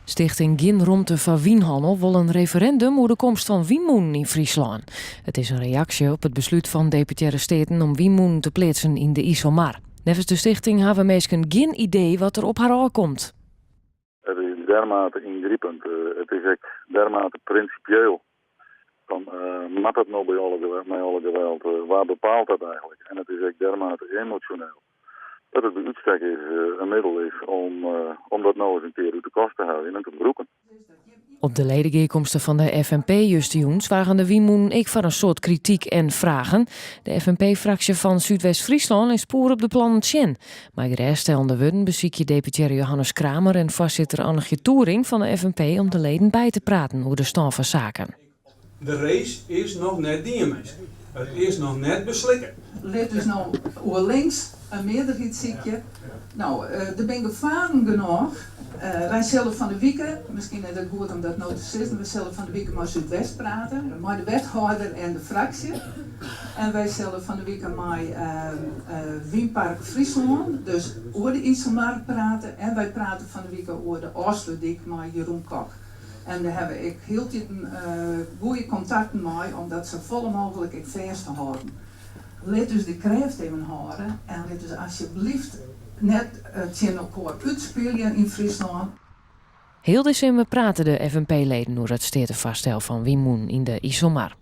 Stichting Gjin Romte foar Wynhannel wol in referindum oer de komst fan wynmûnen yn Fryslân. It is in reaksje op it beslút fan Deputearre Steaten om wynmûnen te pleatsen yn de Iselmar. Neffens de stichting hawwe minsken gjin idee wat der op har ôfkomt. It is dermate yngripend, it is ek dermate prinsipieel. Fan moat dat no by alle, mei alle geweld? Wa bepaalt dat eigenlik? En it is ek dermate emosjoneel dat it by útstek is in middel is om, om dat no ris in kear út de kast te heljen en te brûken. Op de ledegearkomste fan de FNP justerjûn soargen de wynmûnen ek foar in soad krityk en fragen. De FNP-fraksje fan Súdwest-Fryslân is poer op de plannen tsjin. Mei gerêststellende wurden besykje deputearre Johannes Kramer en foarsitter Annigje Toering fan de FNP om de leden by te praten oer de stân fan saken. De race is noch net dien, minsken. It is noch net beslikke. Lit ús no oer links in mearderheid sykje. No, der binne gefaren genôch. Wy sille fan de wike, miskien is it goed om dat no te sizzen, wy sille fan de wike mei Súdwest prate, mei de wethâlder en de fraksje. En wy sille fan de wike mei Wynpark Fryslân, dus oer de Iselmar prate. En wy prate fan de wike oer de Ofslútdyk mei Jeroen Kok. En dêr hawwe ik hieltiten goede kontakten mei om dat safolle mooglik ek fêst te hâlden. Lit ús de krêft even hâlde en lit ús asjebleaft net tsjin elkoar útspylje yn Fryslân. Heal desimber prate de FNP-leden oer it steatefoarstel fan wynmûnen yn de Iselmar.